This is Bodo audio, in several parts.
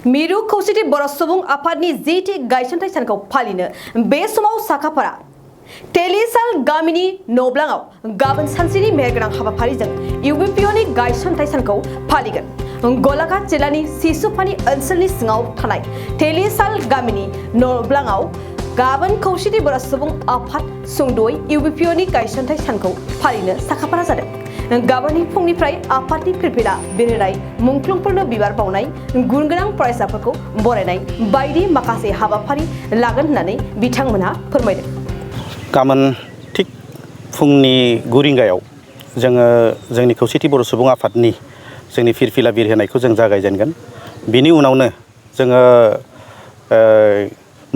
मिरु खौसेथि बर' सुबुं आफादनि जिथि गायसनथाइ सानखौ फालिनो बे समाव साखाफारा टेलिसाल गामिनि नब्लाङाव गाबोन सानसेनि मेहेरगोनां हाबाफारिजों इउबिपिअनि गायसनथाइ सानखौ फालिगोन। गलाघाट जिल्लानि सिसुपानि ओनसोलनि सिङाव थानाय टेलिसाल गामिनि नब्लाङाव गाबोन खौसेथि बर' सुबुं आफाद सुंद'यै इउबिपिअनि गायसनथाइ सानखौ फालिनो साखाफारा जादों। गाबोननि फुंनिफ्राय आफादनि फिरफिला बिरहोनाय, मुंख्लंफोरनो बिबार बावनाय, गुनगोनां फरायसाफोरखौ बरायनाय बायदि माखासे हाबाफारि लागोन होननानै बिथांमोनहा फोरमायदों। गाबोन थिग फुंनि 9 रिंगायाव जोङो जोंनि खौसेथि बर' सुबुं आफादनि जोंनि फिरफिला बिरहोनायखौ जों जागायजेनगोन। बिनि उनावनो जोङो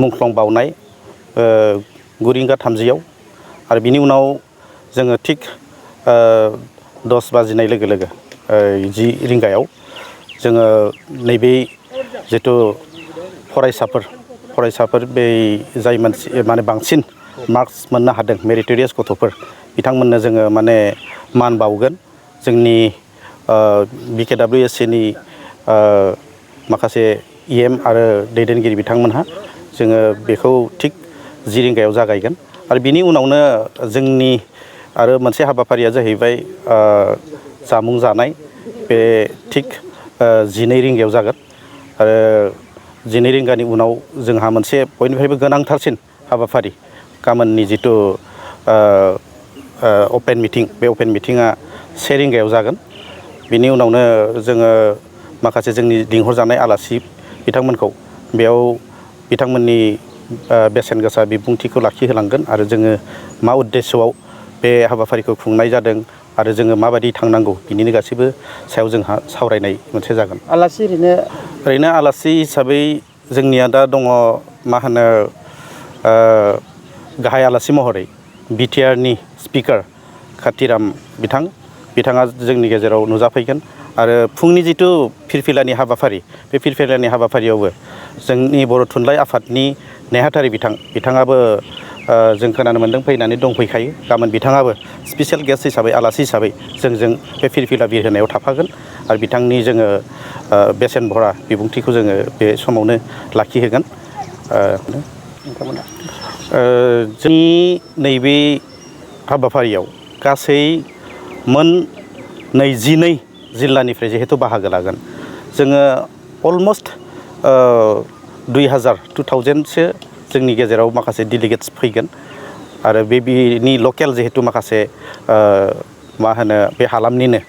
मुंख्लं बावनाय 9:30 आरो बिनि उनाव जोङो थिग 10 बाजिनाय लोगो लोगो 10 रिंगायाव जोङो नैबे जिथु फरायसाफोर बे जाय मानसि माने बांसिन मार्क्स मोननो हादों मेरिटरियास गथ'फोर बिथांमोननो जोङो माने मान बावगोन। जोंनि BKWSCनि माखासे EM आरो दैदेनगिरि बिथांमोनहा जोङो बेखौ थिग 10 रिंगायाव जागायगोन आरो बिनि उनावनो जोंनि आरो मोनसे हाबाफारिया जाहैबाय जामुं जानाय। बे थिग 12 रिंगायाव जागोन आरो 12 रिंगानि उनाव जोंहा मोनसे बयनिफ्रायबो गोनांथारसिन हाबाफारि गाबोननि जिथु अपेन मिटिं, बे अपेन मिटिङा 1 रिंगायाव जागोन। बिनि उनावनो जोङो माखासे जोंनि लिंहरजानाय आलासि बिथांमोनखौ बेयाव बिथांमोननि बेसेन गोसा बिबुंथिखौ लाखिहोलांगोन आरो जोङो मा उद्देশ্যआव बे हाबाफारिखौ खुंनाय जादों आरो जोङो माबायदि थांनांगौ बिनिनो गासैबो सायाव जोंहा सावरायनाय मोनसे जागोन। आलासि ओरैनो आलासि हिसाबै जोंनिया दा दङ मा होनो गाहाय आलासि महरै BTRनि स्पिकार कातिराम बिथाङा जोंनि गेजेराव नुजाफैगोन आरो फुंनि जिथु फिरफिलानि हाबाफारि, बे फिरफिलानि हाबाफारियावबो जोंनि बर' थुनलाइ आफादनि नेहाथारि बिथाङाबो जों खोनानो मोन्दों फैनानै दंफैखायो। गाबोन बिथाङाबो स्पेसियेल गेस्ट हिसाबै, आलासि हिसाबै जोंजों बे फिरफिला बिरहोनायाव थाफागोन आरो बिथांनि जोङो बेसेन भरा बिबुंथिखौ जोङो बे समावनो लाखिहोगोन। जोंनि नैबे हाबाफारियाव गासै मोन 22 जिल्लानिफ्राय जिहेथु बाहागो लागोन, जोङो अलमस्ट 2000सो जोंनि गेजेराव माखासे डेलिगेट्स फैगोन आरो बेनि लकेल जिहेतु माखासे मा होनो बे हालामनिनो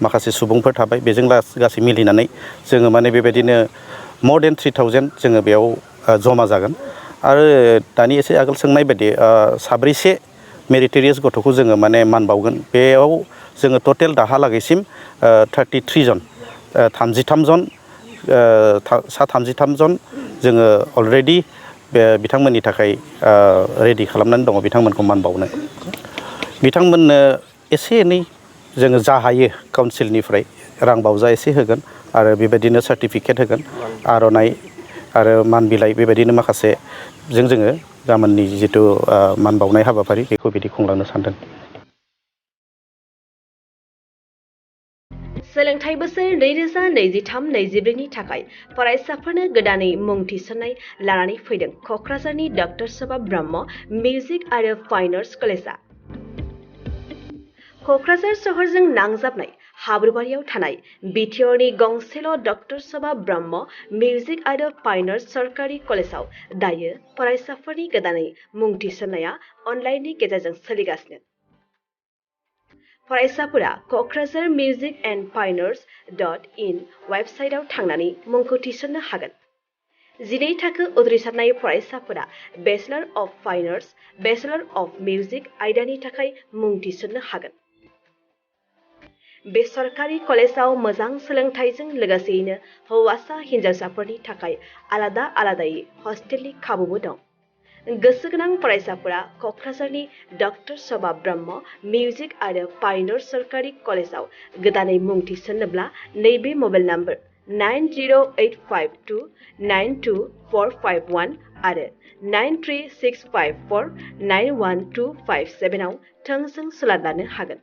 माखासे सुबुंफोर थाबाय, बेजों गासै मिलिनानै जोङो माने बेबायदिनो more than 3000 जोङो बेयाव जमा जागोन आरो दानि एसे आगोल सोंनाय बायदि साब्रैसे मेरिटरियास गथ'खौ जोङो माने मान बावगोन। बेयाव जोङो टटेल दाहालागैसिम 33 जन 33 जन सा 33 जन जोङो अलरेडि बिथांमोननि थाखाय रेडि खालामनानै दङ बिथांमोनखौ मान बावनो। बिथांमोननो एसे एनै जोङो जा हायो काउन्सिलनिफ्राय रां बावजा एसे होगोन आरो बेबायदिनो सार्टिफिकेट होगोन, आर'नाइ आरो मान बिलाइ बेबायदिनो माखासे जोङो गाबोननि जिथु मान बावनाय हाबाफारि बेखौ बिदि खुंलांनो सानदों। सोलोंथाइ बोसोर 2023-24 नि थाखाय फरायसाफोरनो गोदानै मुं थिसननाय लानानै फैदों क'क्राझारनि डक्टर सभा ब्रह्म मिउजिक आरो फाइन आर्ट्स कलेजआ। क'क्राझार सहरजों नांजाबनाय हाब्रुबारियाव थानाय BTRनि गंसेल' डक्टर सभा ब्रह्म मिउजिक आरो फाइन आर्ट्स सरकारि कलेजआव दायो फरायसाफोरनि गोदानै मुं थिसननाया अनलाइननि गेजेरजों सोलिगासिनो। फरायसाफोरा क'क्राझार मिउजिक एन्ड फाइन आर्ट्स.in वेबसाइटआव थांनानै मुंखौ थिसननो हागोन। 12 थाखो उथ्रिसारनाय फरायसाफोरा bachelor of fine arts, bachelor of music आयदानि थाखाय मुं थिसननो हागोन। बे सरकारि कलेजआव मोजां सोलोंथाइजों लोगोसेयैनो हौवासा हिन्जावसाफोरनि थाखाय आलादा आलादायै हस्टेलनि खाबुबो दं। गोसो गोनां फरायसाफोरा क'क्राझारनि डक्टर सभा ब्रह्म मिउजिक आरो फाइन आर्ट्स सरकारि कलेजआव गोदानै मुं थिसन्नोब्ला नैबे मबाइल नम्बर 9085292451 आरो 9365491257 आव थोंजों सोलाद लानो हागोन।